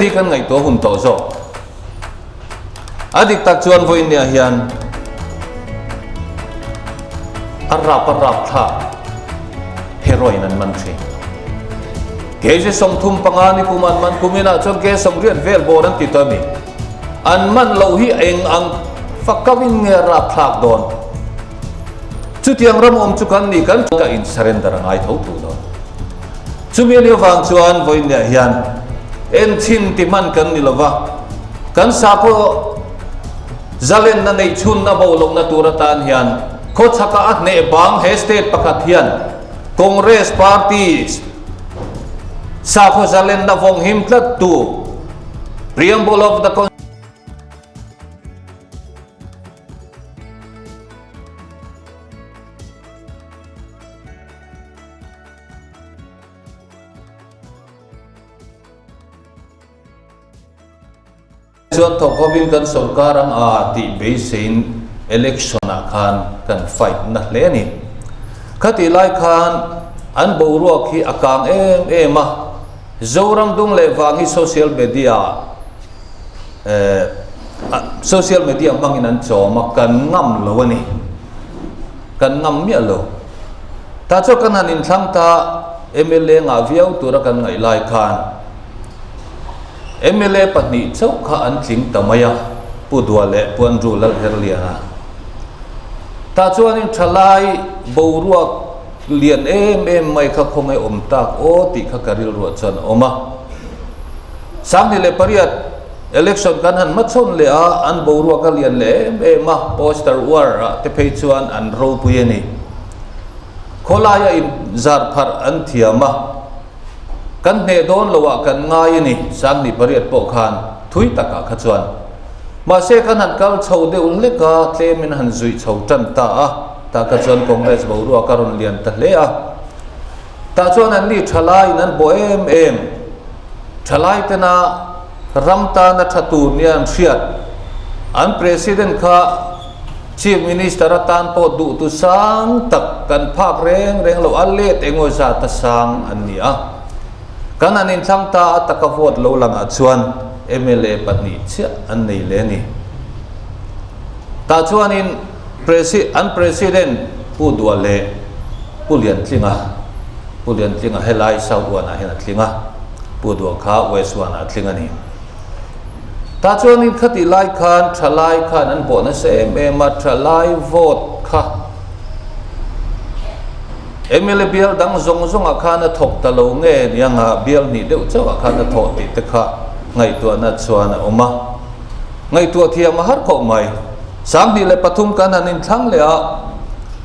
hi kan ngaihtuah hun tawh zawk? A dik tak chuan vawiinniah hian a rap a rap thlak heroin an man thin. Kg 35 ni kum an man kum inah chuan kg 80 vel bawr an ti tawh a mi. An man loh hi eng ang fakauin nge a rap thlak dawn? Chutiang ram awm chu kan ni kan ka in surrender a ngai tho tho dawn. Chumi a nih avang chuan vawiinniah hian enchhin ti hman kan ni lova, kan sakhaw zalenna neih chhunna bo lohna tur atan hian khawchhaka a hneh bang he state pakhat hian Congress party sakhaw zalenna vawng him tlat tu Preamble of the Chuan thawk hovin kan sorkar ang a tih beiseiin election ah khan kan fight na hle a ni. Khatih lai khan an boruak hi a kang em em a, Zoram dung leh vang hi social media eh social media hmangin an chawm a, kan ngam lo a ni. Kan ngam miah lo. Tah chuan kan han inthlang ta mla ngah viau tura kan ngaih lai khan mla pahnih chauh kha an tling ta mai a, Pu Dua leh Pu Andrew Lalherliana. Tah chuanin thalai boruak lian em em mai kha khawngaih awm tak aw tih kha ka rilruah chuan a awm a. 2008 Election kan han hmachhawn leh a, an boruak a lian leh em em a, poster war ah te phei chuan an ropui a ni. Khawlaia in zar pharh an thiam a, kan hneh dawn lo ah kan ngai a ni, 2008 pawh khan thui takah kha chuan. Mahse kan han kal chho deuh hlek a, tlemin han zuih chho tan ta a, tah kha chuan Congress boruak a rawn lian ta hle a. Tah chuan an ni thalaiin an bawh em em. Thalai tena ram tana tha tur nia an hriat. An President kha Chief Minister atan pawh duh tu sang tak kan phak reng reng lo, a let engaw zat a sang an ni a. Kan han inthlang ta a taka vote lo langah chuan mla pahnih chiah an nei leh a ni. Tah chuanin an President Pu Duah leh Pu Liantlinga, Pu Liantlinga helai South One-ah hian a tling a, Pu Duah kha West One-ah a tling a ni. Tah chuanin khatih lai khan thalai khan an bawh nasa em em a, thalai vote kha mla bial dang zawng zawngah khan a thawk ta lo nge nianga bial hnih deuh chauhah khan a thawh tih te kha ngaihtuahna chuan a awm a. Ngaihtuah thiam a har khawp mai. 2003 kan han inthlang leh a,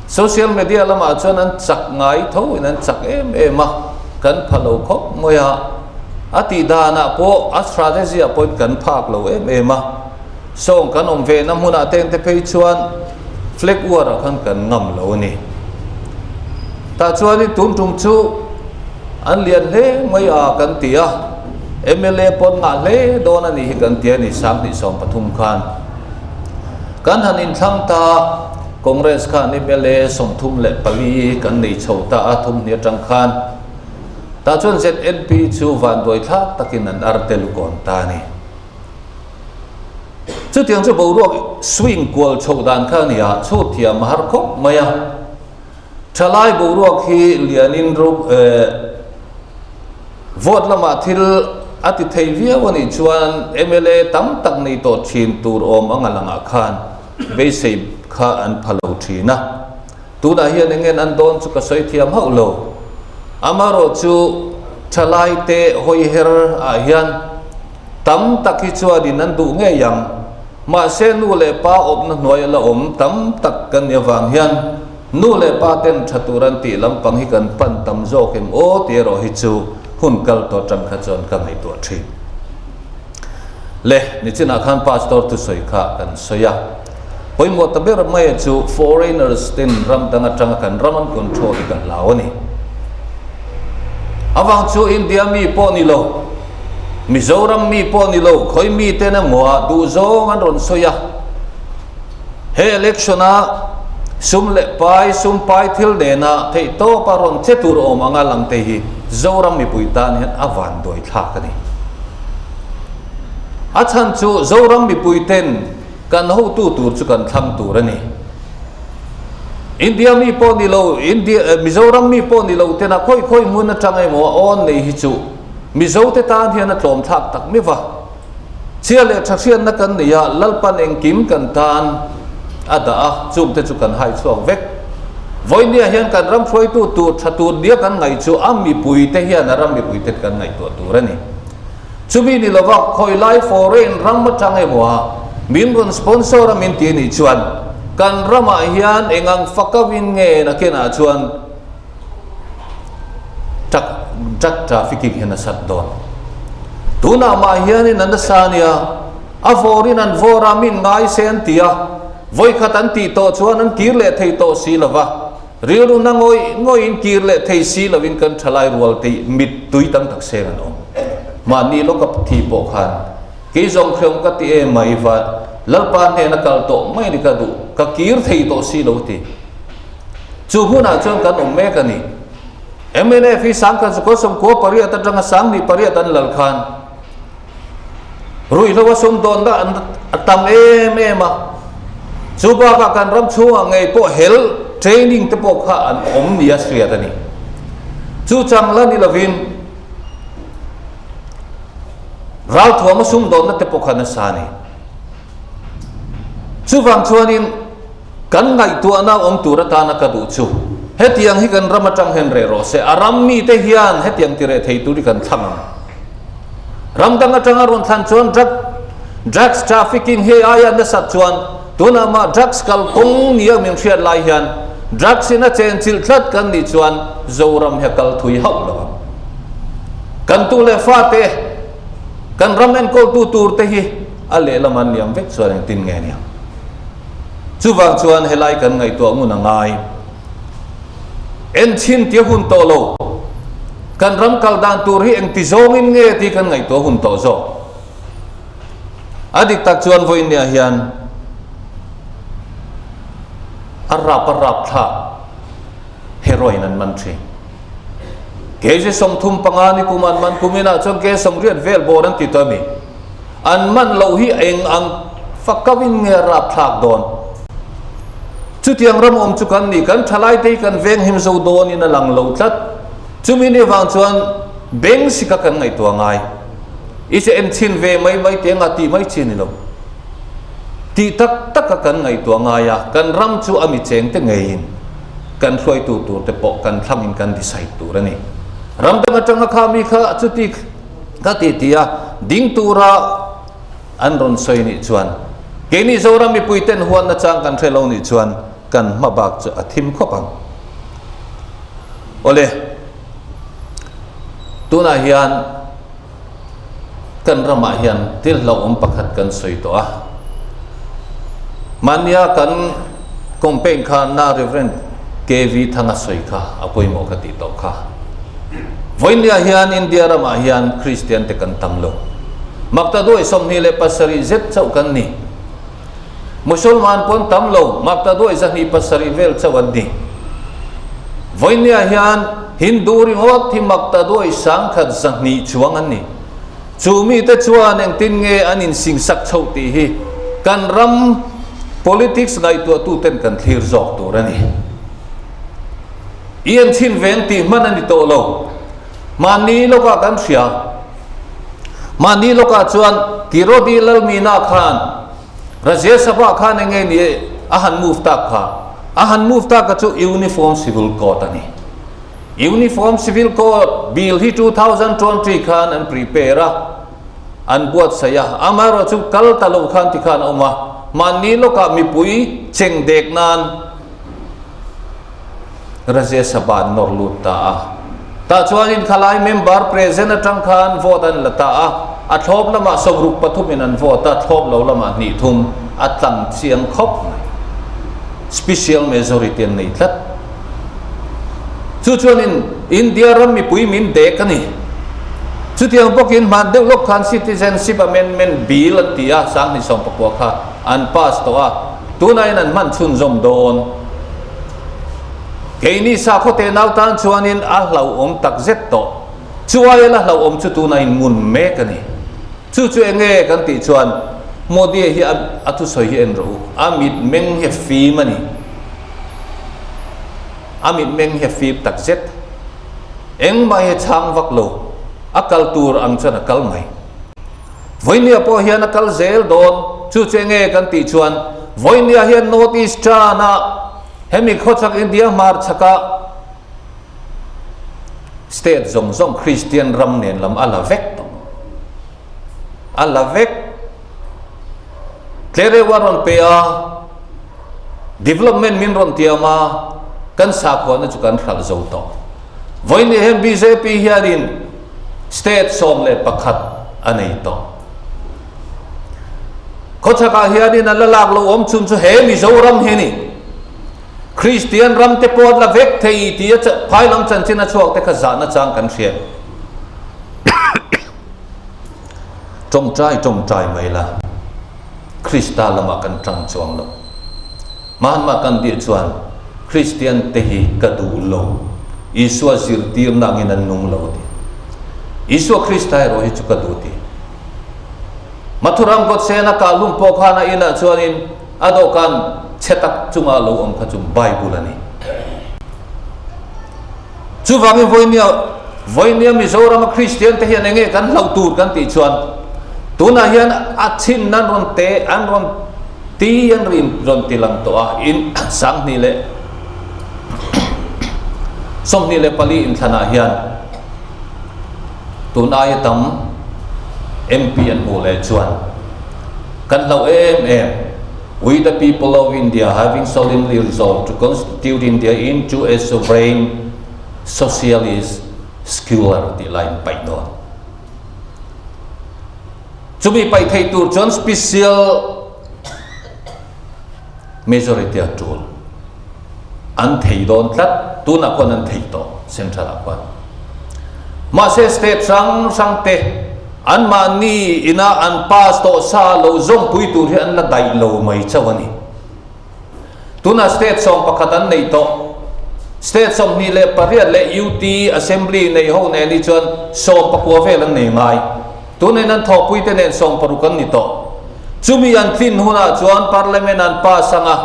social media lamah chuan an chak ngai tho in an chak em em a, kan pha lo khawp mai a. A tih danah pawh a strategy ah pawhin kan phak lo em em a. Sawng kan awm ve na hmunah te te phei chuan flag war ah khan kan ngam lo a ni. Tah chuanin tun tum chu an lian hle mai a kan ti a, mla pawn ngah hle dawn a nih hi kan ti a ni 2013 khan. Kan han inthlang ta Congress khan mla 34 kan nei chho ta a thum hnih atang khan. Tah chuan ZNP chu vanduai thlak takin an ar tel kawn ta a ni. Chutiang chu boruak swing kual chhoh dan kha a ni a, chhut thiam a har khawp mai a. Thalai boruak hi lianin vote lamah thil a ti thei viau a nih chuan mla tam tak nei tawh thin tur awm anga langah khan beisei kha an pha lo thin a. Tunah hian eng ngen an dawn chu ka sawi thiam hauh lo. Amaherawh chu thalai te hawi her ah hian tam tak hi chuanin an duh ngei ang. Mahse nu leh pa awpna hnuai a la awm tam tak kan nih avang hian nu leh pa ten tha tur an tih lampang hi kan pan tam zawk em aw tih erawh hi chu hun kal tawh atang kha chuan ka ngaihtuah thin. Le, nichinah khan pastor thusawi kha kan sawi a. Pawimawh ta ber mai chu foreigners ten ram dang atanga kan ram an control hi ka hlau a ni. Avang chu India mi pawh ni lo, Mizoram mi pawh ni lo, khawi mi ten emaw ah duhzawng an rawn sawi a. He election a sum leh pai, sum pai thil nena theihtawp a rawn che tur awm anga lang te hi Zoram mipui tan hian a vanduai thlak a ni. A chhan chu Zoram mipui ten kan hotu tur chu kan thlang tur a ni. India mi pawh ni lo, India, Mizoram mi pawh ni lo tena khawi khawi hmun atang emaw a awn nei hi chu Mizo te tan hian a tlawm thlak tak meuh va. Chhia leh tha hriatna kan nei a, Lalpan engkim kan tan a dah a, chungte chu kan hai chhuak vek. Vawinia hian kan ram hruaitu tur tha tur nia kan ngaih chu a mipuite hian a ram mipuite kan ngaihtuah tur a ni. Chumi ni lova khawilai foreign ram atang emaw a min rawn sponsor a min ti anih chuan kan ramah hian eng ang fakauin nge nakinah chuan truck drug trafficking hian a sat dawn. Tunah mah hianin a nasa ania, a vawrin an vawr a min ngai se an ti a, vawikhat an tih tawh chuan an kir leh thei tawh si lova. Rilru na ngawih ngawihin kir leh thei si lovin kan thalai rual tih mittui tam tak seng an awm. Mahni lawka thi pawh khan kei zawng hreawm ka ti em mai va Lalpa hnena kal tawh mai ni ka duh, ka kir thei tawh si lo ti. Chu hmunah chuan kan awm mek a ni. Mnf hi sangkhat zakua sawmkua pariat atanga sanghnih pariat an lal khan Ruihhlo a sumdawnna an a tam em em a, chu bakah kan ram chhungah ngei pawh hel training te pawh kha an awm nia hriat a ni. Chu chang la ni lovin ralthuam a sumdawnna te pawh kha nasa a ni. Chuvang chuanin kan ngaihtuahna awm tur atana ka duh chu hetiang hi kan ram atang hian reh rawh se, a ram mite hian hetiang ti reh thei tur hi kan thlang ang. Ram dang atanga rawn thlan chuan drug drugs trafficking hei aia nasat chuan tunah mah drugs kalkawng nia min hriat lai hian drugs in a chenchilh tlat kan nih chuan Zoram hi a kal thui hauh lo ang. Kan tu leh fate kan ram enkawltu tur te hi a lehlam an liam vek chuan engtin nge nia? Chuvang chuan helai kan ngaihtuah ngun a ngai. Enchhin tia hun tawh lo. Kan ram kal dan tur hi engti zawngin nge tih kan ngaihtuah hun tawh zawk. A dik tak chuan vawiinniah hian a rap a rap thlak heroin an man thin. Kg 35 ni kum an man kum inah chuan kg 80 vel bawr an ti tawh a mi. An man loh hi eng ang fakauin nge a rapthlak dawn? Chutiang ram awm chu kan ni, kan thalaite hi kan venghim zo dawnin a lang lo tlat. Chumi ni avang chuan beng sika kan ngaihtuah ngai. I che enchhin ve mai mai te anga tih mai chi a ni lo. Tih tak taka kan ngaihtuah ngai a, kan ram chu a mi chengte ngeiin kan hruaitu turte pawh kan thlangin kan decide tur a ni. Ram dang atanga kha mi kha chuti Ka ti ti a, ding tura an rawn sawi nih chuan keini Zoram mipui ten huanna chang kan hre lo nih chuan kan hma bak chu a thim khawp ang. Awle, tunah hian kan ramah hian thil hlauhawm pakhat kan sawi tawh a, mahnia kan campaign kha na Rev. KV Thanga sawi kha a pawimawh ka tih tawh kha. Vawinia hian India ramah hian Kristian te kan tam lo. Maktaduai 27 zet chauh kan ni. Musulman pawh an tam lo, maktaduai 207 vel chauh an ni. Vawinia hian Hindu ringawt hi maktaduai 1100 chuang an ni. Chu mite chuan engtin nge an insingsak chhoh tih hi kan ram politics ngaihtuahtuten kan thlir zawk tur a ni. I en chhin veng tih hman a ni tawh lo. Mahni lawkah kan hria. Mahni lawkah chuan Kirodi Lalmina khan Rajya Sabha khan eng nge ni a han move tak kha? A han move tak kha chu Uniform Civil Code a ni. Uniform Civil Code bill hi 2020 khan an prepare a, an buatsaih a. Amaherawh chu kal ta lo khan ti khan a awm a. Mahni lawkah mipui cheng dek nan Rajya Sabha an nawr lut ta a. Tah chuanin khalai member present atang khan vote an la ta a, a thlawp lamah 63 in an vote a, thlawp lo lamah hnih thum a tlang chiang khawp mai. Special majority an nei tlat. Chu chuanin India ram mipui min dek a ni. Chutiang bawkin hman deuh lawk khan Citizenship Amendment Bill an ti a, 2019 kha an pass tawh a. Tunah in an hman chhunzawm dawn. Keini sakhaw te nau tan chuanin a hlauhawm tak zet tawh. Chu aia la hlauhawm chu tunah in ngun mek a ni. Chu chu eng nge kan tih chuan Modi-a hi a thusawi hi en rawh u, a mitmeng hi a fim a ni. A mitmeng hi a fim tak zet. Engmah hi a chhang vak lo, a kal tur ang chuan a kal mai. Vawinia pawh hian a kal zel dawn, chu chu eng nge kan tih chuan Vawinia hian North East tan-a hemi khawchhak India hmarchhaka State zawng zawng Kristian ram nen lam a la vek tawh. A la vek. Tlereuh a rawn pe a, development min rawn tiam a, kan sakhuana chu kan hralh zo tawh. Vawiin hian bjp hianin state 11 a nei tawh. Khawchhakah hianin a la lak lo awm chhun chu he Mizoram hi a ni. Kristian ram te pawh an la vek thei tia phai lam chanchin a chhuak te kha zahna chang kan hriat. Tawngtai tawngtai mai la, Krista lamah kan tang chuang lo. Mahatma Gandhi chuan Kristian te hi ka duh lo, Isua zirtirna angin an nung lo a ti. Isua Krista erawh hi chu ka duh a ti. Mathuram Godsena kahlum pawh khan a inah chuanin A dawhkan chhe tak chunga lo awm kha chu Bible a ni. Chuvangin vawinia vawinia Mizorama Kristian te hian enge kan hlauh tur kan tih chuan tunah hian a chhin an rawn te an rawn ti an rin rawn ti lang tawh a in 2024 inthlanah hian tun aia tam MP an hmuh leh chuan Kan hlauh em em, We the people of India having solemnly resolved to constitute India into a sovereign socialist secular tih lai in paih dawn. Chumi paih thei tur chuan special majority a tul. An thei dawn tlat, tunah khuan an thei tawh central ah khuan. Mahse state hrang hrang te Anmahni ina an pass tawh sa lo zawmpui tur hi an la daih lo mai chauh a ni. Tunah state 11 an neih tawh. State 28 leh UT Assembly nei ho nen hi chuan 19 vel an nei ngai. Tunin an thawhpuite nen 16 an ni tawh. Chumi an tlin hunah chuan Parliament an pass ang a.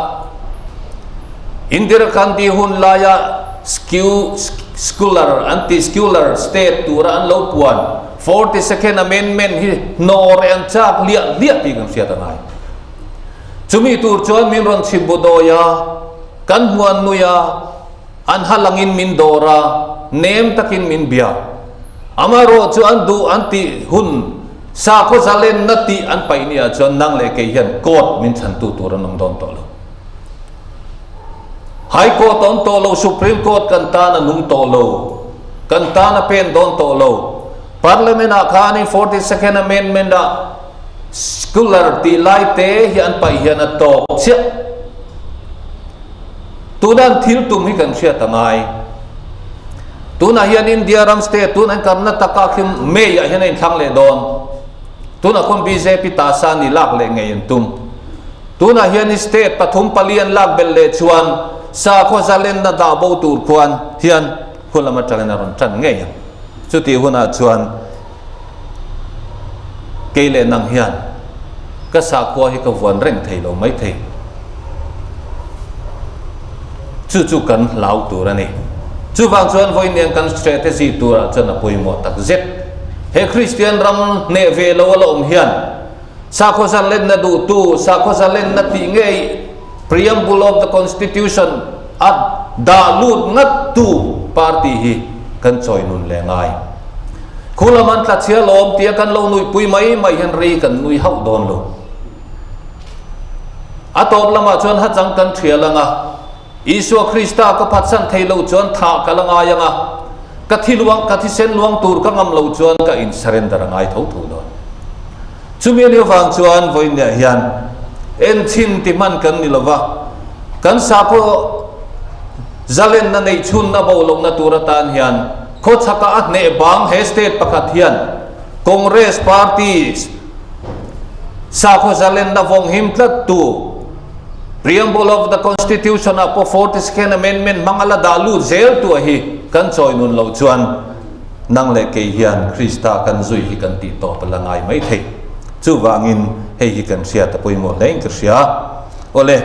Indira Gandhi hun laia skew scular an tih scular state tura an lo puan 42nd Amendment hi hnawh reh an chak hliah hliah tih kan hriat a ngai. Chumi tur chuan min rawn chhim bu dawi a, kan hmuan nui a, an ha langin min dawr a, nem takin min bia. Amaherawh chu an duh an tih hun sakhaw zalenna tih an paih ni ah chuan nang leh kei hian court min chhantu tur an awm dawn tawh lo. High Court a awm tawh lo, Supreme Court kan tan a nung tawh lo, kan tan a pen dawn tawh lo. Parliament ah khanin 42nd Amendment ah Scular tih lai te hi an paih hian a tawp chiah. Tuna an thil tum hi kan hriat a ngai. Tunah hian India ram state tun an Karnataka khi May ah hian a inthlang leh dawn. Tunah khuan bjp ta sa ni lak leh ngei an tum. Tunah hian state pathum pali an lak belh leh chuan sakhaw zalenna dah bo tur khuan hian hun lam atangin a rawn tan ngei ang. Chutih hunah chuan kei leh nang hian ka sakhua hi ka vuan reng thei lo mai thei. Chu chu kan hlau tur a ni. Chuvang chuan vawiin kan strategy turah chuan a pawimawh tak zet. He Kristian ram hneh ve lo a la awm hian Sakhaw zalenna duhtu, sakhaw zalenna tih ngei Preamble of the Constitution a dah lut ngattu party hi kan chawi nun leh ngai. Khu lam an tla chhia lawm tia kan lo nuihpui mai mai hian rei kan nui hauh dawn lo. A tawp lamah chuan hachang kan thial ang a, Isua Krista ka phatsan thei lo chuan thah ka la ngai ang a, ka thi luang, ka thisen luang tur ka ngam lo chuan ka in surrender a ngai tho tho dawn. Chumi a nih avang chuan vawiinniah hian enchhin ti hman kan ni lova, kan sakhaw zalenna neih chhunna bo lohna tur atan hian khawchhakah a hneh bang he state pakhat hian Congress party sakhaw zalenna vawng him tlat tu Preamble of the Constitution ah pawh 42nd Amendment hmang a la dah lut zel tu a hi kan chawi nun loh chuan nang leh kei hian Krista kan zui hi kan tih tawp a la ngai mai thei. Chuvangin hei hi kan hriat a pawimawh hle in ka hria. Awle,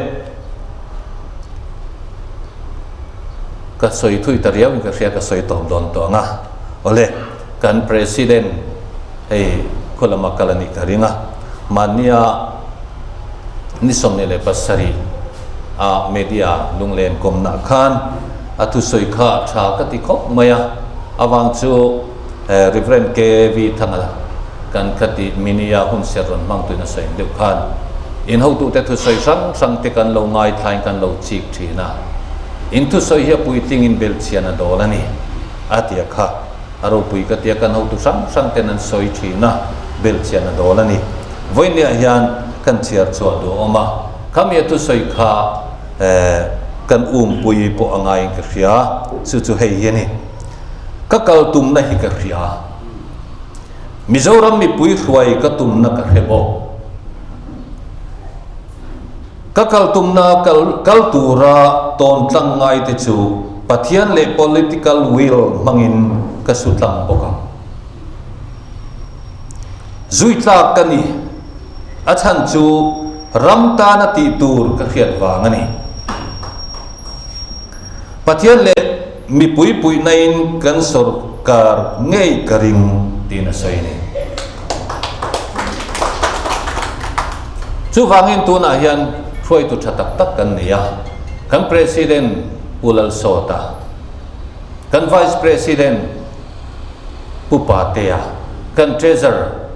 ka sawi thui ta riau in ka hria, ka sawi tawp dawn tawh ang a. Awle, kan President hei khawlama kal a nih ka ring a, mahnia ni 27 a media lunglen kawmna khan a thusawi kha tha ka ti khawp mai a, avang chu Rev. KV Thanga kan kha tih minia hun ser rawn hmang tuin a sawi ang deuh khan in hotute thusawi hrang hrang te kan lo ngaithlain kan lo chik thin a, in thusawi hi a puitlingin belhchian a dawl a ni a ti a kha a ropui ka tia kan hotu hrang hrang ten an sawi thin a, belhchian a dawl a ni. Vawinia hian kan chhiar chhuah duh a awm a, khami a thusawi kha kan umpui pawh a ngaiin ka hria, chu chu hei hi a ni. Ka kal tumna hi ka hria. Mizoram mipui hruai ka tumna ka hre bawk. Ka kal tumna kal kal tura tawn tlang ngai te chu Pathian leh political will hmangin ka su tlang bawk ang. Zui tlak ka ni. A chhan chu ram tana tih tur ka hriat vang a ni. Pathian leh mipui puihnain kan sawrkar ngei ka ring tiin a sawi a ni. Chuvangin tunah hian hruaitu tha tak tak kan nei a, kan President Pu Lalsawta, kan Vice President Pu Patea, kan Treasurer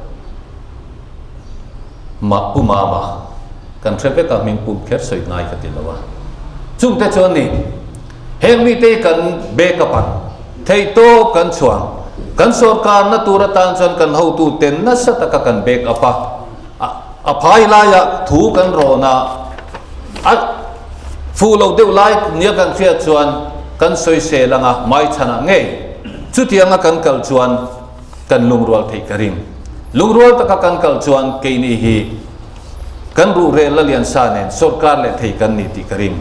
Mah Pu Mama, kan hre vek a, hming pum kher sawi ngai ka ti lo a. Chungte chuan ni, heng mite hi kan backup ang, theihtawp kan chhuang, kan sawrkarna tur atan chuan kan hotuten nasa taka kan backup a, a phai laiah thu kan rawn a, a fuh lo deuh lai nia kan hriat chuan kan sawisel ang a, hmaichhanah ngei chutianga kan kal chuan, Kan lungrual theih ka ring. Lungrual taka kan kal chuan keini hi kan ruhrel la lian sa nen sawrkar leh thei kan ni tih ka ring.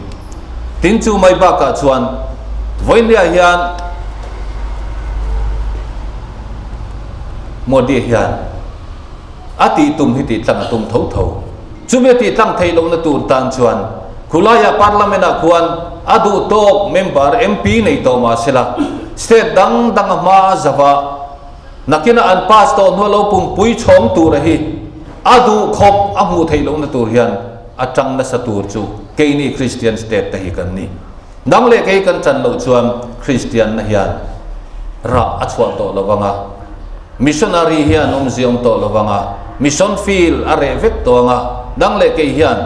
Tin chu mai bakah chuan vawiinliah hian Modi hian a tih tum hi tih tlang a tum tho tho. Chumi a tih tlang theih lohna tur tan chuan khulaiah Parliament ah khuan a duh tawk member MP nei tawh mah sela state dang dang a hma a zava nakina an pass tawh hnu a lo pumpui chhawng tura hi a duh khawp a hmuh theih lohna tur hian a tang nasa tur chu keini Christian state te hi kan ni. Nang leh kei kan chan loh chuan Kristianna hian rah a chhuah tawh lo vang a, missionary hian awmzia awm tawh lo vang a, mission field a reh vek tawh ang a, nang leh kei hian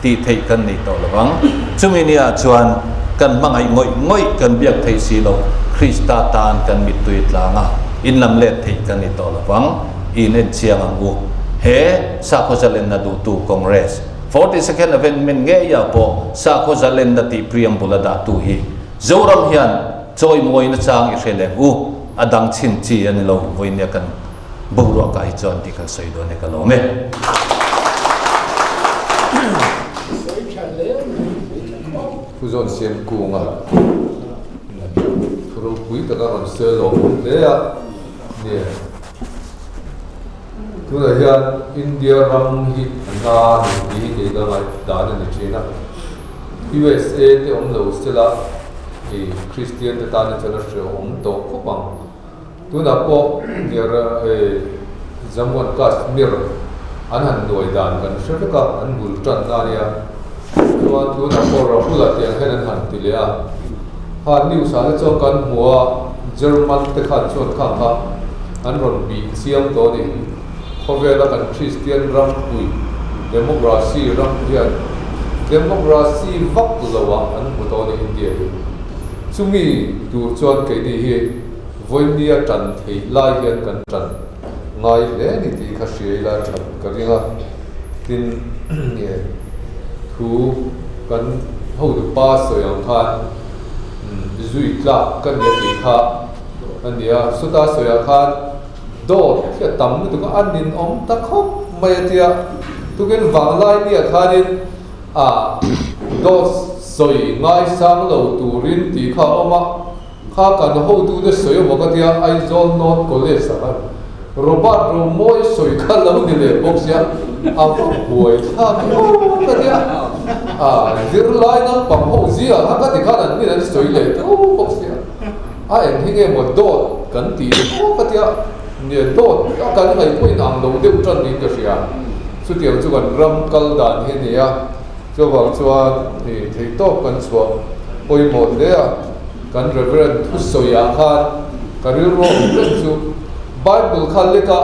tih theih kan nei tawh lo vang. Chumi nia chuan kan hmangaih ngawih ngawih kan biak theih si loh Krista tan kan mittui tlang a, in lam let theih kan ni tawh lo vang. In en chiang ang u. He sakhaw zalenna duhtu Congress. 42nd Amendment ngeiah pawh sakhaw zalenna tih preamble a dahtu hi Zoram hian chawimawina chang i hre leng u, a dang chhin chi a ni lo, vawinia kan boruak ah hi chuan tih kan sawi dawn e ka lawm e. Thu zawn siam kunga thu ropui taka rawn sawi lawm awm hle a nia. Tunah hian India ram hi a hna a ni tih hi kei ka ngaih dan a ni thin a. USA te awm lo sela i Kristian te tan hi chuan a hrehawm tawh khawp ang. Tunah pawh Jammu and Kashmir an han nuai dan kan hre vek a, an bul tanna a nia. Chuan tunah pawh Rahul-a tih ang hian an han ti leh a. Kha news ah te chuan kan hmu a, German te khan chuan khang kha an rawn bih chiang tawh a ni. Khawvela kan Kristian rampui democracy ram hian democracy vak lo ah an hmu tawh a ni India hi. Chumi tur chuan keini hi vawinia tan theih lai hian kan tan ngai hle a ni tih kha hria ila that ka ring a. Tin, thu kan hotupa sawi ang khan zui tlak ka nia tih kha a ni a, sawta sawiah khan dawt hi a tam lutuk a, a ninawm ta khawp mai a tia, tukin vanglai nia khanin ah dawt sawi ngaisang lo turin tih kha a awm a, kha kan hotute sawi emaw ka tia Aizawl North College ah khan. Robert Romawi sawi kha lo ni leh bawk sia, a va buai thlak emaw ka tia. A zirlai naupang ho zia kha ka ti khan an nin an sawi leh tho bawk sia. A eng hi nge maw dawt kan tih emaw ka tia, nia dawt a kan ngaih pawhin ang lo deuh tan niin ka hria. Chutiang chu kan ram kal dan hi a ni a, chuvang chuan theihtawp kan chhuah pawimawh hle a. Kan Reverend thusawiah khan ka rilru a awm reng chu Bible kha lek a,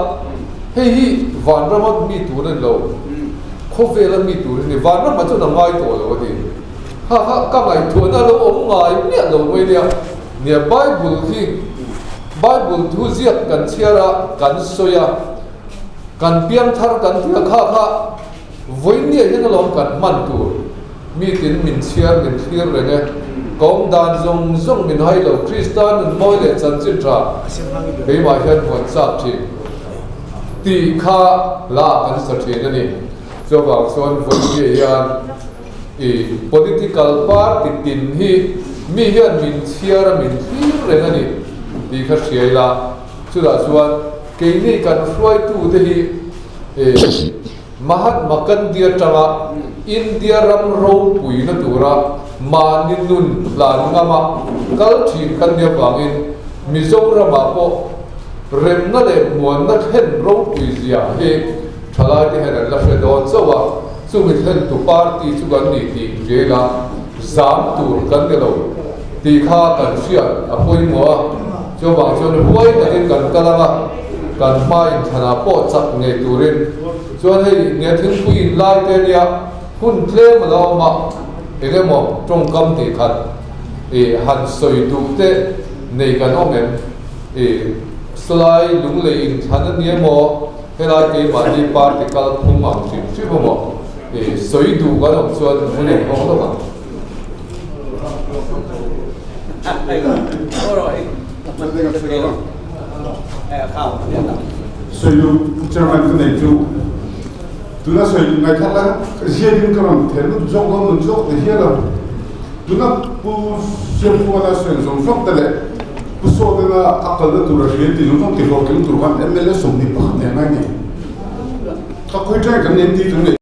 hei hi vanrama mi tur a ni lo, khawvela mi tur a ni, vanramah chuan a ngai tawh lo a ti. Ha ha, ka ngaihtuahna a lo awm ngai miah lo mai nia. Nia, Bible hi Bible thu ziak kan chhiar a, kan sawi a, kan piangthar kan ti a, kha kha Vawinia hian alawm kan hman tur mi tin min chhiar min thlir reng e. Ka awm dan zawng zawng min hai lo Krista nun mawi leh chanchin tha keimah hian huan chak thin tih kha hla kan sa thin a ni. Chuvang chuan vawinia hian i political party tin hi mi hian min chhiar a min thlir reng a ni tih kha hria ila chutah chuan keini kan hruaitute hi Mahatma Gandhi atanga India ram ropuina tura mahni nun hlan ngama kal thin kan nih avangin Mizoramah pawh remna leh muanna thlen ropui zia hi thalaite hian an la hre dawn chauh a, chumi thlentu party chu kan ni tih hriaila zam tur kan ni lo tih kha kan hriat a pawimawh a, chuvang chuan huai takin kan kal ang a, kan hma inthlanah pawh chak ngei turin chuan hei nia thingpui in lai te nia hun tlem a lo awm a, eng emaw tawngkam tih khat ih han sawi duh te nei kan awm em? Ih salai lunglei inthlan a ni emaw helai keimahni party kalphung ang hrim hrim emaw ih sawi duh kan awm chuan hun inhawng lawk ang. Sawilu Chairman ka nei chu tuna sawi ngaihthak la ziakin ka rawn thel lut zawk dawn nun zawk ti hial a, tuna Pu Siamfuana sawi zawng zawng te leh Pu Sawtena a kalna tur a hria tih zawng zawng ti hlawhtling tur khan mla 21 nen a ni. Ka khawi tang kan en ti kan nei.